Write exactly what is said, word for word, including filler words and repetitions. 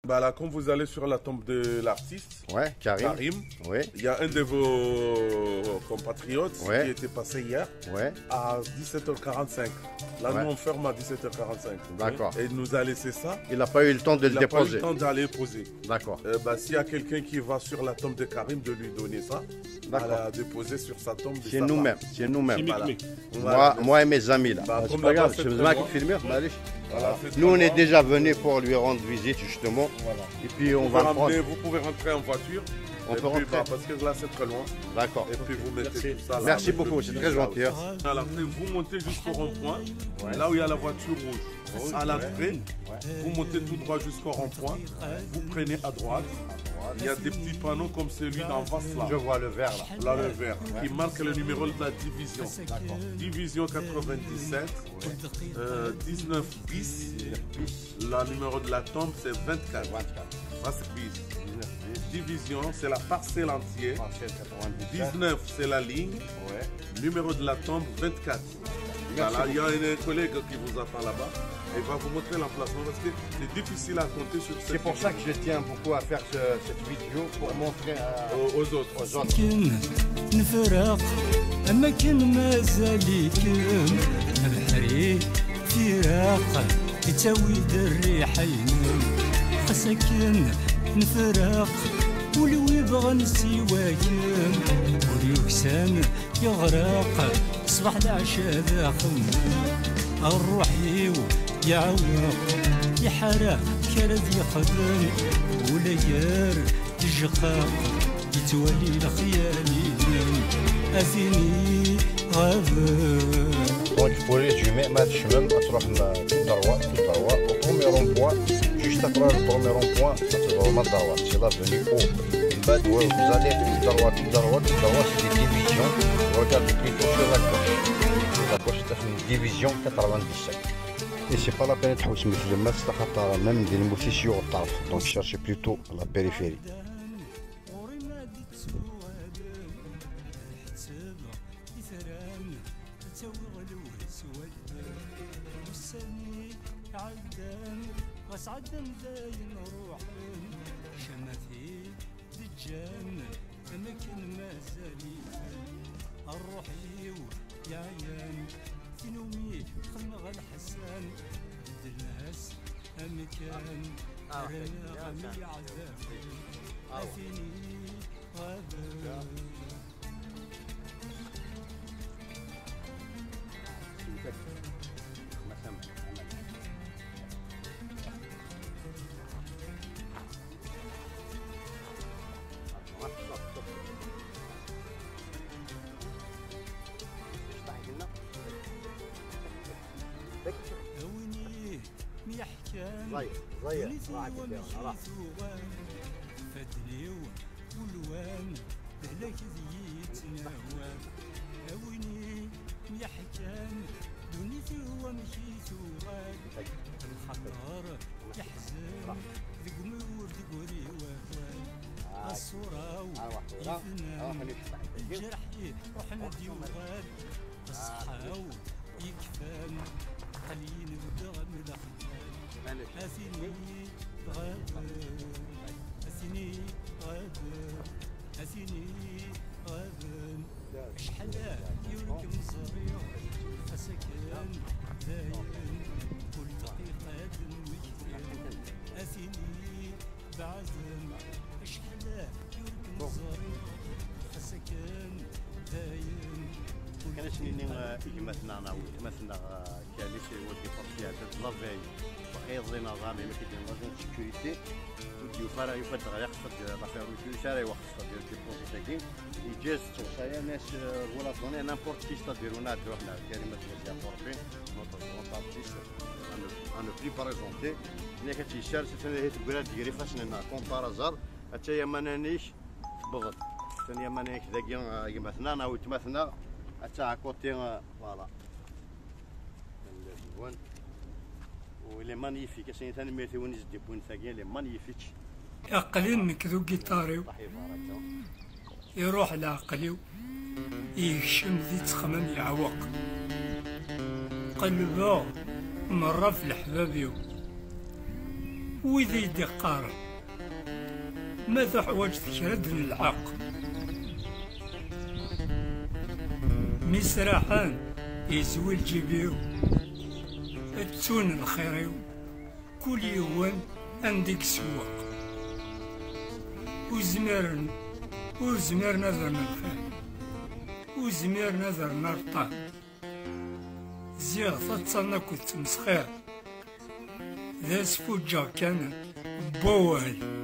Voilà, quand vous allez sur la tombe de l'artiste, Ouais, Karim. Karim, Oui, il y a un de vos compatriotes Ouais. qui était passé hier ouais, à dix-sept heures quarante-cinq. Là, Ouais. Nous, on ferme à dix-sept heures quarante-cinq. D'accord. Et il nous a laissé ça. Il n'a pas eu le temps de Il le n'a pas eu déposer. Le temps d'aller poser. D'accord. Euh, bah, s'il y a quelqu'un qui va sur la tombe de Karim, de lui donner ça, à D'accord. La déposer sur sa tombe. C'est nous-mêmes, c'est nous-mêmes. Voilà. Moi, moi et mes amis là. Ah, c'est pas grave, c'est moi qui filme, معليش. Voilà, c'est Nous, on très est bon. Déjà venus pour lui rendre visite, justement. Voilà. Et puis, on Vous va pouvez prendre. Ramener, vous pouvez rentrer en voiture. On Et peut puis, rentrer. Bah, parce que là, c'est très loin. D'accord. Et puis, vous mettez tout ça. Là, Merci avec beaucoup, le c'est petit très là. Gentil, hein. Alors, après, vous montez jusqu'au rond-point, là où il y a la voiture rouge. À l'entrée, vous montez tout droit jusqu'au rond-point. Vous prenez à droite. Il y a des petits panneaux comme celui d'en face là. Je vois le vert là. Là, le vert, qui marque le numéro de la division. Division quatre-vingt-dix-sept, euh, dix-neuf bis. Le numéro de la tombe, c'est vingt-quatre. Vingt-quatre. Division, c'est la parcelle entière. Dix-neuf, c'est la ligne. Numéro de la tombe, vingt-quatre. Voilà, il y a un collègue qui vous attend là-bas. Il va vous montrer l'emplacement parce que c'est difficile à compter sur cette C'est pour ça que je tiens beaucoup à faire ce- cette vidéo pour montrer à- aux, aux autres. Aux autres. Nefraq am akken mazal-ikem. Abeḥri firaq yettawi-d rriḥa-inem. Xas akken nefraq, ul-iw ibɣan siwa-kem. Ur yuksan yeɣreq, ṣṣbeḥ d ɛecca d axemmem. Ṛṛuḥ-iw yeɛweq, iḥar kra d-yexdem. Ula gar tjeqqeq, yettwali lexyal-inem. A tin iɣaben. Donc, pour résumer, ma tecmem, ad tṛuḥem tout droit, tout droit, au premier rond-point, juste après le premier rond-point, ad tṛuḥem à droite, c'est l'avenue O. Vous allez tout droit, tout droit, tout droit, c'est des divisions. Vous regardez plutôt sur la gauche. Sur la gauche, c'est une division quatre-vingt-dix-sept. Et c'est pas la peine de تحوس مثل ما تستخطى même دي الموتيسيو الطرف. Donc, cherchez plutôt la périphérie. Ɣur-i ma d-ttuɣalem, ḥetteb itran, ad tawiɣ lewhi s walbem. Ussan-i ɛeddan, ɣas ɛeddan dayen ruḥen. Camatin d-ǧǧan, am akken mazal-iten. Ṛṛuḥ-iw yeɛyan, tin umi xedmeɣ lḥessan. Beddlen-as amkan, rran-aɣ mi yeɛdawen. A tin iɣaben. A win i mi-yeḥkan, ddunit-iw amek i tuɣal. Fadden-iw ulwan, d lehlak d-yettnawal. A win i mi-yeḥkan, ddunit-iw amek i tuɣal. Lxaṭer yeḥzen deg umi ur d-gri wawal. Aṣṣur-aw yefnan, lǧerḥ-i ruḥen ad yuɣal. Ṣṣeḥḥa-w yekfan, aql-i nebdeɣ am lexyal. A tin iɣaben, a tin iɣaben, a tin iɣaben. Acḥal ur kem-ẓriɣ, xas akken dayen, kul dqiqa ad d-mmektiɣ. A tin ibeɛden, acḥal ur kem-ẓriɣ, xas akken dayen. Kan ad s-nini, eh, i gma-tneɣ neɣ weltma-tneɣ, eh, Kali, c'est au départ qui a fait la veille. Baqi iḍelli neɣ ẓami, ma k-id-yenna agent de sécurité, ur d-yufi ara, yufa-d ɣer iqfed la fermeture, ur ara iwaqef, c'est-à-dire que le projet-agi yeǧǧa-as-d ttewṣaya-nni, eh, voilà, donner n'importe qui, c'est-à-dire ur nɛeddu ḥna, Karim At Ɣazzi Ṛebbi, notre grand artiste, à ne, à ne plus présenter. Nniɣ-ak ad tt-yessers, atan ihi tewwi-d gar ifassen-nneɣ, comme par hasard, atta yamana-nnek, tewweḍ-d. Atan yamana-nnek dagi, eh, gma-tneɣ neɣ weltma-tneɣ, atta à côté, eh, voilà. Llan. U les magnifiques, ass-agi tanemmirt i win i s-d-yewwin tagi, les magnifiques. Aql-i nekk d ugiṭar-iw, iruḥ leɛqel-iw, yekcem di ttexmam yeɛweq. Qellbeɣ merra ɣef leḥbab-iw, Wid i d-iqqaren: "Ma tuḥwaǧeḍ kra-d n lḥeqq." Mi sraḥen, izwi lǧib-iw, ttun lxir-iw, kul yiwen anda i isewweq. Ur zmiren, ur zmiren ad rren lxir, ur zmiren ad rren areṭṭal. Ziɣ taḍsa akked tmesxir d asfuǧǧeɣ kan n wawal.